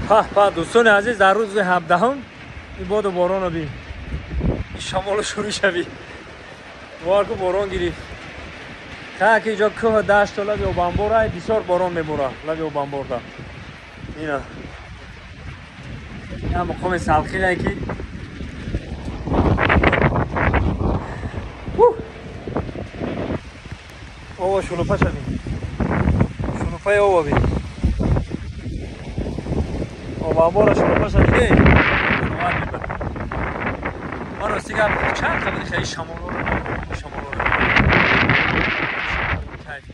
Па дӯстони азиз, дар рӯзи 17 ин боду бороно бин, ин шамолу шурӯъ шавӣ, бовар кун, борон гирифт. Ка ки инҷо кӯҳ, дашту лаби обанбора, бисёр борон мебора лаби обанборда. Ина я муқоми салқине ки ово шулупа шавӣ, шулупаи ово бин, обанбора шулупа шавӣ. Ман рости гап чанд қадри хеле шамолоро, шамолоро кайф.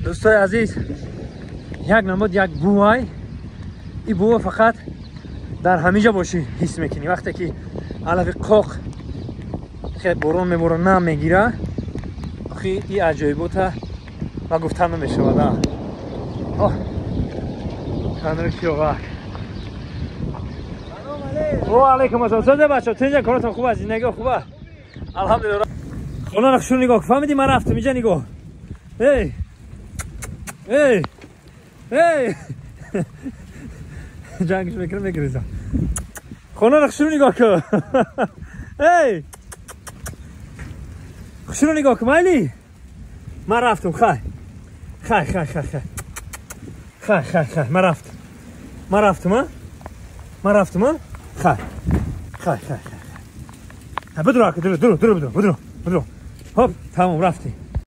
Дӯстои азиз, як намуд як бувай, ин бува фақат дар ҳамиҷа бошӣ ҳис мекунӣ. Вақте ки алафи қоқ хеле борон мебора, нам мегира, охи и аҷоибота ва гуфтан намешавад. Канркиовак. О, алейкум ассалом. Созе бача, тинҷа, коротон хуб аст, зиндагиҳо хуб аст, алҳамдулилла. Хонара хушрӯ нигоҳ, фаҳмидӣ? Ман рафтам, иҷа нигоҳ. Эй, эй, эй, ҷангш мекунам, мегирезам. Хонара хушрӯ нигоҳ кун. Эй, хушрӯ нигоҳ кун. Майли, ман рафтам. Хай, хай, хай, хай, хай, хай, хай, хай, ман рафтам, ман рафтам, а, ман рафтам, а, хай, хай, хай, хай, хай, бидро, ака, дуру, дуру, дуру, бидро, бидро, бидро. Хоп, тамом, рафтем.